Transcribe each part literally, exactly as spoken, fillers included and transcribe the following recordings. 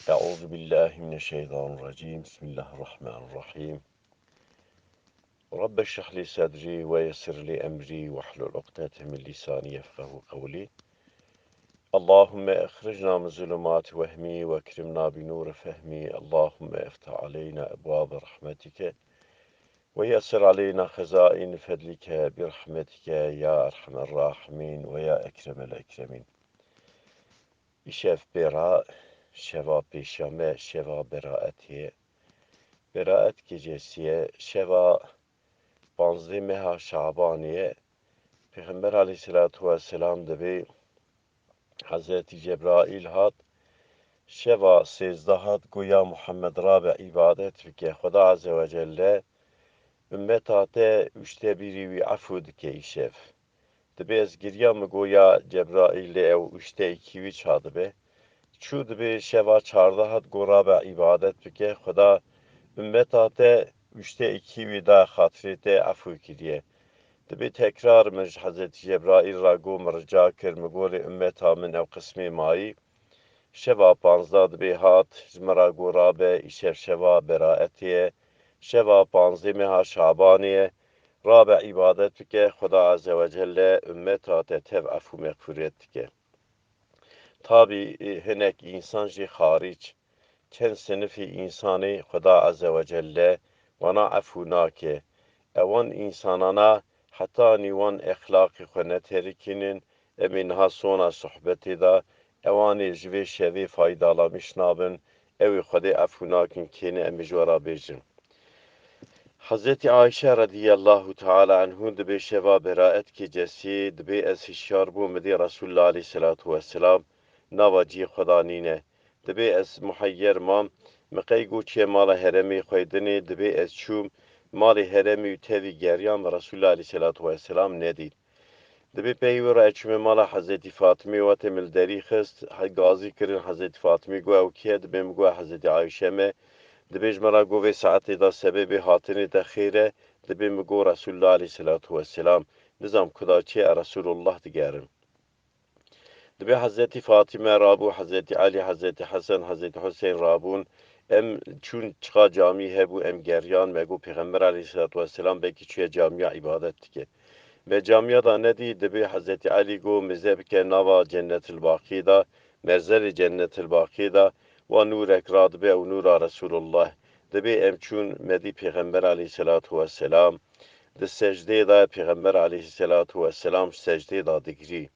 أعوذ بالله من الشيطان الرجيم. بسم الله الرحمن الرحيم. رب اشرح لي صدري ويسر لي أمري واحلل عقدة من لساني يفقهوا قولي. اللهم أخرجنا من ظلمات وهمي وأكرمنا بنور فهمي. اللهم افتح علينا أبواب رحمتك ويسر علينا خزائن فضلك برحمتك يا أرحم الراحمين ويا أكرم الأكرمين. Îşev pêra, şeva pêşeme, şeva beraetê ye. Beraet gecesi ye, şeva panzdeh meha Şabanê ye. Pêxember aleyhisselatu vesselam dibê Hezretî Cebraîl hat, şeva sêzdeh hat, got, ya Muhammed, rabe îbadet bike. Xweda Azze ve Celle ummeta te û ji te bîrî wî efû dike îşev. Dibê ez giriyam, min got, ya Cebraîl, lê ew û ji te îkî wî ça dibe? Çû dibê şeva çardeh hat, got, rabe îbadet bike. Xweda ummeta te û ji te îkî wî daye xatirê te, efû kiriye. Dibê tekrar min ji Hezretî Cebraîl re got, min rica kir, min got, lê ummeta min ew qismê mayî. Şeva panzdeh dibê hat, ji min re got, rabe, îşev şeva beraetê ye. Şeva panzdeh meha Şabanê ye. Rabe îbadet bike, Xweda Azze ve Celle ummeta te tev efû mexfûret dike. Tabî, e, hinek însan jî xarîc, çend sinifî însanê Xweda Azze ve Celle wana efû nake. Ewan însanana hetanî wan exlaqê xwe neterikînin, em ê niha sona sohbetê de ewanê ji vê şevê faydalanmîş nabin, ew ê Xwedê efû nakin kêne em ê ji we re bêjin. Hezretî Ayşe radiyallahu teala anhu dibê şeva beraet kê cesiyê dibê ez hişyar bûm, min dî Resulullah aleyhisselatu vesselam nava cihê xwe da nîne. Dibê ez muheyyer mam, min qey got çûye mala heremê xwe dinê, dibê ez çûm malê heremê û tevî geriyam, Resulullah aleyhisselatu vesselam nedît. Dibê pey wî re ez çûme mala Hezretî Fatimê, wextê min li derî xist, he-, gazî kirin, Hezretî Fatimê got, ew kî ye? Dibê min got, Hezretî Ayşe me. Dibê ji min re got, vê saetê de sebebê hatinê te xêr e? Dibê min got, Resulullah aleyhisselatu vesselam. Nizam kuda çi ye, Resulullah digerim. Dibê Hezretî Fatîme rabû, Hezretî Elî, Hezretî Hesen, Hezretî Huseyn rabûn. Em çûn çiqa camî hebû, em geriyan, me got, Pêxember aleyhisselatu vesselam belkî çûye camiya îbadet dike. Me camiya da nedî, dibê Hezretî Elî got, mize bike nava Cennetil Baqî da, merzelê Cennetil Baqî da, wa nûrek radibe, ew nûra Resulullah. Dibê em çûn, me dî Pêxember aleyhisselatu vesselam di secdê de, Pêxember aleyhisselatu vesselam secdê da digirî.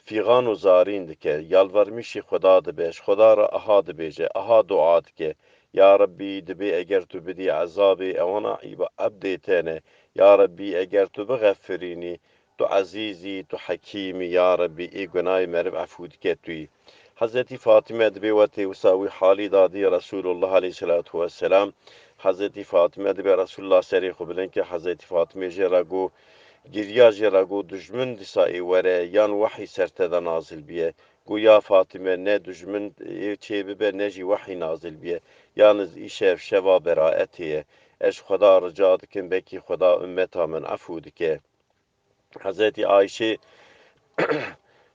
Fîxan û zarîn dike, yalvarmîşî Xweda dibe, ji Xweda re aha dibêje, aha dua dike, Ya Rebbî, dibê eger tu bidî ezabê, ewana îba-, ebdê te ne. Ya Rebbî, eger tu bixefirînî, tu ezîz î, tu hekîm î, ya Rebbî, ê gunayê meriv efû dike tu yî. Hezretî Fatîme dibê wextê wisa wî halî da dî Resulullah aleyhisselatu vesselam. Hezretî Fatîme dibê Resulullah serê xwe bilind kir, Hezretî Fatîme jê re got, giriya jê re got, Dijmin dîsa ê were, yan wehî ser te de nazil biye? Got, ya Fatîme, ne dijmin ê çê bibe, ne jî wehî nazil biye. Yalniz îşev şeva beraetê ye. Ez ji Xweda rica dikim, belkî Xweda ummeta min efû dike. Hezretî Ayşê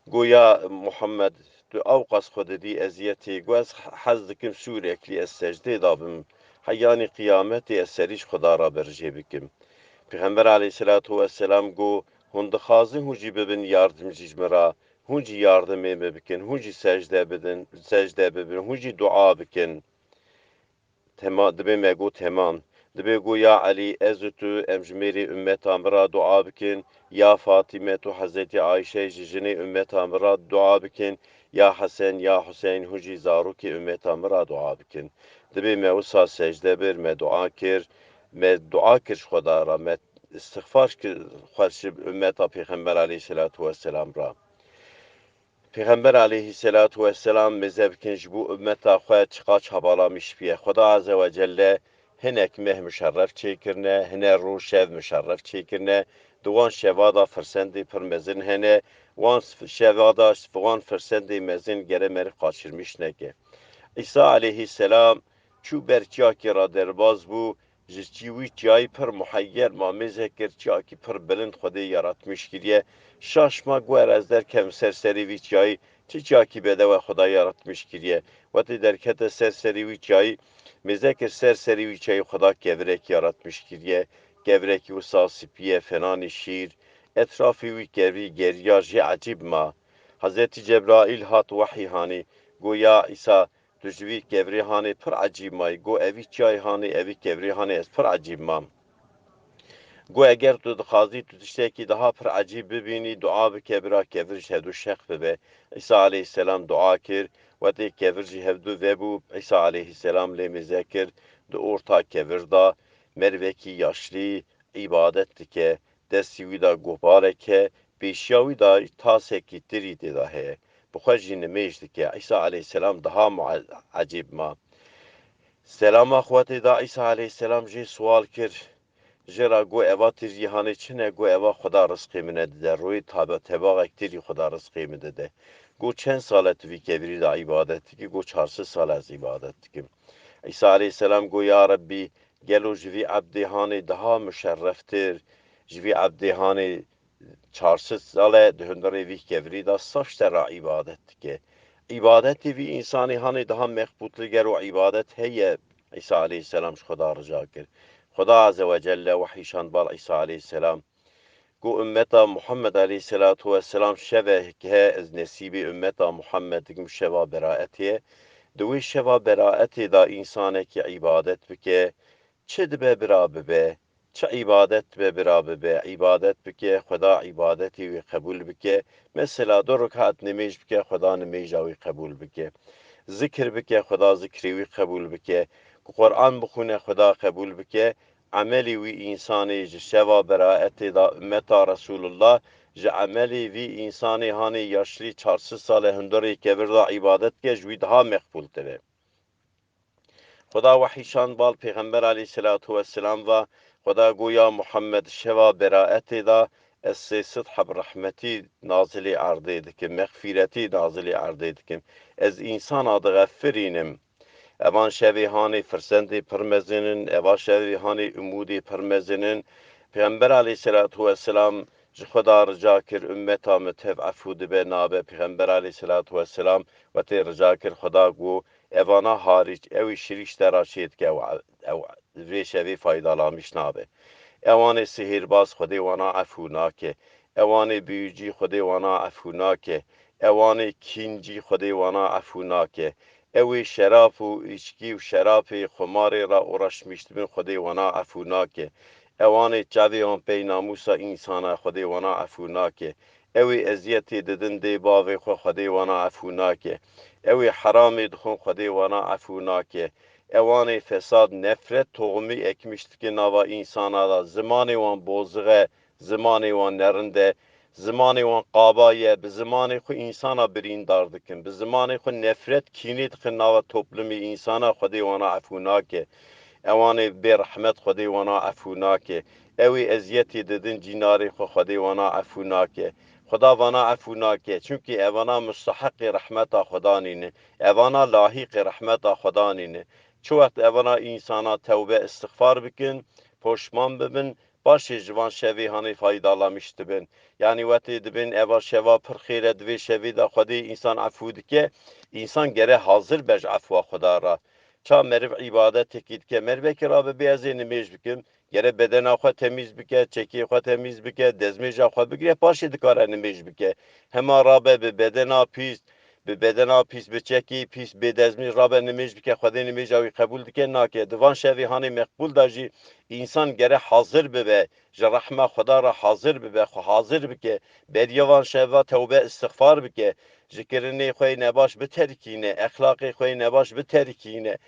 got, ya Muhammed, tu ewqas xwe didî eziyetê, got, ez hez dikim sûrek lî ez secdê da bim, heyanî qiyametê ez serî ji Xweda re berjê bikim. Pêxember aleyhisselatu vesselam got, hûn dixwazin hûn jî bibin yardimcî ji min re, hûn jî yardimê min bikin, hûn jî secde bidin, secde bibin, hûn jî dua bikin. Tema-, dibê me got, temam. Dibê got, ya Elî, ez û tu, em ji mêrê ummeta min re dua bikin. Ya Fatîme, tu Hezretî Ayşe, ji jinê ummeta min re dua bikin. Ya Hesen, ya Huseyn, hûn jî zarokê ummeta min re dua bikin. Dibê me wisa secde bir, me dua kir. Me dua kir ji Xweda re, me îstixfar kir xwe ji ummeta Pêxember aleyhisselatu vesselam re. Pêxember aleyhisselatu vesselam, mêze bikin, ji bo ummeta xwe çiqa çabalamîş biye. Xweda Azze ve Celle hinek meh muşerref çêkirine, hine roj şev muşerref çêkirine. Di wan şeva de firsendê pir mezin hene. Wan f-, şeva de f-, wan firsendê mezin gere meriv qaçirmîş neke. Îsa aleyhisselam çû ber çiyakê re derbaz bû, ji çi-, wî çiyayî pir muheyyer ma mêze kir, çiyakî pir bilind Xwedê yaratmîş kiriye. Şaş ma, got, ez derkevim ser serê vî çiyayî, Çi çiyakî bedewe Xwedayî yaratmiş kiriye. Wetê derkete ser serî wî çiyayî, mêze kir ser serî wî çiyayî Xweda kevirekî yaratmiş kiriye. Kevirekî wisa sipî ye, fenanî şîr. Etrafî wî kevî geriya jê ecîb ma. Hezretî Cebraîl hat wehî hanî, got, ya Îsa, tu ji vî kevirê hanê pir ecîb mayî. Got, evî çiyayî hanê, evî kevirê hanê, ez pir ecîb mam. Got, eger tu dixwazî tu tiştekî daha pir ecîb bibînî, dua bike bira kevir ji hevdu şeq bibe. Îsa aleyhisselam dua kir, wetê kevir ji hevdu vebû, Îsa aleyhisselam lê mêze kir, di orta kevir da mervekî yaşlî îbadet dike, destî wî da goparek e, pêşiya wî da tasekî tirî tê da heye. Bi xwe jî nimêj dike. Îsa aleyhisselam daha mu-, ecêb ma. Selama xwe tê da Îsa aleyhisselam jê sual kir. Jê ra got, eva tirî hanê çi ne? Got, eva Xweda rizqê min e dide. Royê tabe tebaxek tirî Xweda rizqê min dide. Got, çend sal e tu vî kevirî de îbadet dikî? Got, çar sed sal ez îbadet dikim. Îsa aleyhisselam got, ya Rebbî, gelo ji vî ebdê hanê daha muşerreftir, ji vî ebdê hanê çar sed sal e di hundirê vî kevirî de saf ji te re îbadet dike. Îbadetê vî însanê hanê daha meqbûltir, gelo îbadet heye? Îsa aleyhisselam ji Xweda rica kir. Xweda Azze ve Celle wehî şand bal Îsa aleyhisselam. Got, ummeta Muhammed aleyhisselatu vesselam şevek he, ez nesîbê ummeta Muhammed dikim, şeva beraetê ye. Di wê şeva beraetê de însanekî îbadet bike, çi dibe bira bibe, çi îbadet dibe bira bibe, îbadet bike, Xweda îbadetê wî qebûl bike. Mesela du rekat nimêj bike, Xweda nimêja wî qebûl bike. Zikir bike, Xweda zikrê wî qebûl bike. Ku Quran bixwîne, Xweda qebûl bike. Emelê wî însanê ji şeva beraetê da ummeta Resulullah, ji emelê vî însanê hanê yaşlî çar sed sal e hundirê kevir da îbadet ke, ji wî daha meqbûltir e. Xweda wehî şand bal Pêxember aleyhisselatu vesselam va, Xweda got, ya Muhammed, şeva beraetê da ez sê sed heb rehmetî nazilê erdê dikim, mexfîretî nazilê erdê dikim. Ez însana dixefirînim. Evan şevê hanê firsendê pir mezin in, eva şevê hanê umûdê pir mezin in. Pêxember aleyhisselatu vesselam ji Xweda rica kir, ummeta min tev efû dibe nabe? Pêxember aleyhisselatu vesselam wetê rica kir, Xweda got, evana hariç, ew ê şirî ji te re çê dike, ew, ew vê şevê faydalanmîş nabe. Ewanê sihêrbaz Xwedê wana efû nake. Ewanê bîyicî Xwedê wana efû nake. Ewanê kîncî Xwedê wana efû nake. Ew ê şerab û îçkî û şerabê xumarê re uğraşmîş dibin Xwedê wana efû nake. Ewanê çavê wan pey namûsa însana Xwedê wana efû nake. Ew ê eziyetê didin dê bavê xwe Xwedê wana efû nake. Ew ê heramê dixwin Xwedê wana efû nake. Ewanê fesad, nefret, toxumî ekmîş dikin nava însana da. Zimanê wan bozix e, zimanê wan nerind e, zimanê wan qaba ye, bi zimanê xwe însana birîndar dikin, bi zimanê xwe nefret, kînê dixin nava toplumê însana, Xwedê wana efû nake. Ewanê bê rehmet Xwedê wana efû nake. Ew ê eziyetê didin cînarê xwe, Xwedê wana efû nake. Xweda vana efû nake, çimkî evana musteheqê rehmeta Xweda nîne. Evana lahîqê rehmeta Xweda nîne. Çi wext evana însana tewbe, istixfar bikin, poşman bibin, paşê ji van şevê hanê faydalanmîş dibin. Yanî wetê dibin, eva şeva pir xêr e, di vê şevê de Xwedê însan efû dike, însan gere hazir be ji efwa Xweda re. Ça meriv îbadetekî dike, merivekî rabe bê ez ê nimêj bikim, gere bedena xwe temîz bike, çekê xwe temîz bike, dezmêja xwe bigire, paşê dikare nimêj bike. Hema rabe bi bedena pîs, bi bedena pîs, bi çekê pîs, bê dezmêj rabe nimêj bike, Xwedê nimêja wî qebûl dike? Nake. Di van şevê hanê meqbûl de jî însan gere hazir bibe, ji rehma Xweda re hazir bibe, xwe hazir bike, beriya van şeva tewbe, istixfar bike, ji kirinê xwe yê nebaş biterikîne, exlaqê xwe yê nebaş biterikîne,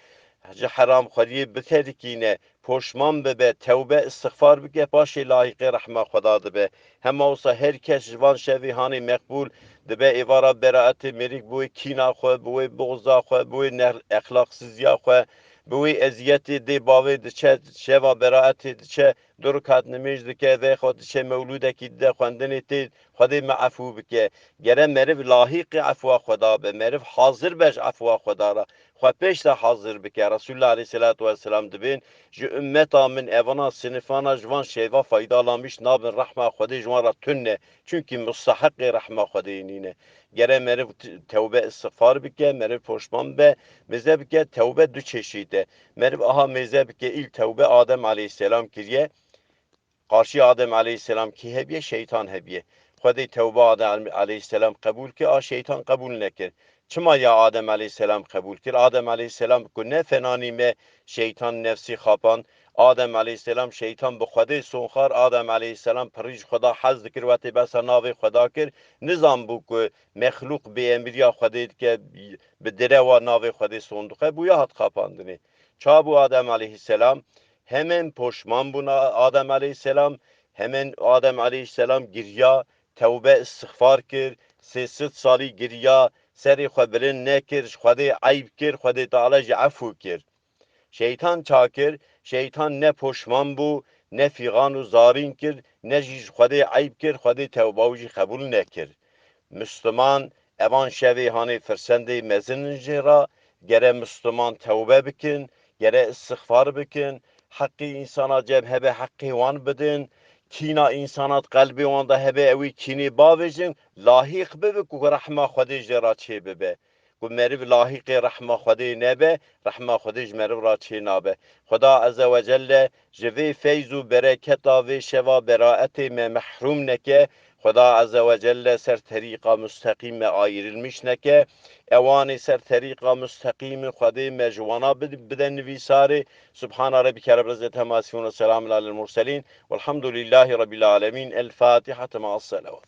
ji heramxweriyê biterikîne, poşman bibe, tewbe, istixfar bike, paşê lahîqê rehma Xweda dibe. Hema wisa her kes ji van şevê hanê meqbûl dibe, êvara beraetê mêrik bi wê kîna xwe, bi wê buxza xwe, bi wê ner-, exlaqsiziya xwe, bi wê eziyetê dê bavê diçe, şeva beraetê diçe, du rekat nimêj dike, vê xwe diçe mewlûdekî dide xwendinê tê, Xwedê me efû bike. Gere meriv lahîqê efwa Xweda be, meriv hazir be ji efwa Xweda re. Xwe pêş de hazir bike. Resulullah aleyhisselatu vesselam dibên, ji ummeta min evana sinifana ji van şêva fayda lamiş nabin, rehma Xwedê ji wan re tune. Çunkî mustaheqê rehma Xwedê nîne. Gere meriv t-, tewbe îstixfar bike, meriv poşman be, mêze bike, tewbe du çeşît e. Meriv aha mêze bike, îl tewbe Adem aleyhisselam kiriye. Qarşî Adem aleyhisselam kî hebiye? Şeytan hebiye. Xwedê tewbe Adem aleyhisselam qebûl kir, a şeytan qebûl nekir. Çima ya Adem aleyhisselam qebûl kir? Adem aleyhisselam ku ne fenanî me şeytan nefsî xapan. Adem aleyhisselam şeytan bi Xwedê sonxar. Adem aleyhisselam pirî ji Xweda hez dikir, wetê besa navê Xweda kir. Nizan bû ku mexlûq bêemiriya Xwedê dike, bi direwa navê Xwedê sondixwe, bûya hat xapandinê. Ça bû Adem aleyhisselam? Hemen poşman bûn A-, Adem aleyhisselam, hemen Adem aleyhisselam giriya, tewbe îstixfar kir, sê sed salî giriya, serê xwe bilind nekir, ji Xwedê eyb kir, Xwedê Teala jî efû kir. Şeytan ça kir? Şeytan ne poşman bû, ne fîxan û zarîn kir, ne jî ji Xwedê eyb kir, Xwedê tewba wî jî qebûl nekir. Misliman, evan şevê hanê firsendê mezin in jê re, gere Misliman tewbe bikin, gere îstixfar bikin, heqê însana cem hebe heqê wan bidin, kîna însana di qelbê wan de hebe ew ê kînê bavêjin, lahîq bibe ku rehma Xwedê jê re çê bibe. Ku meriv lahîqê rehma Xwedê nebe, rehma Xwedê ji meriv re çê nabe. Xweda Azze ve Celle ji vê feyz û bereketa vê şeva beraetê me mehrûm neke. Xweda Azze ve Celle ser terîqa musteqîm me ayrılmış neke. Ewanê ser terîqa musteqîm Xwedê me ji wana bid-, bide nivîsarê. Subhana Rabbike Rabbil İzzeti Amma Yasifun ve Selamun Alel Murselin. Velhamdülillahi Rabbil Alemin. El Fatiha. Tema As Selavat.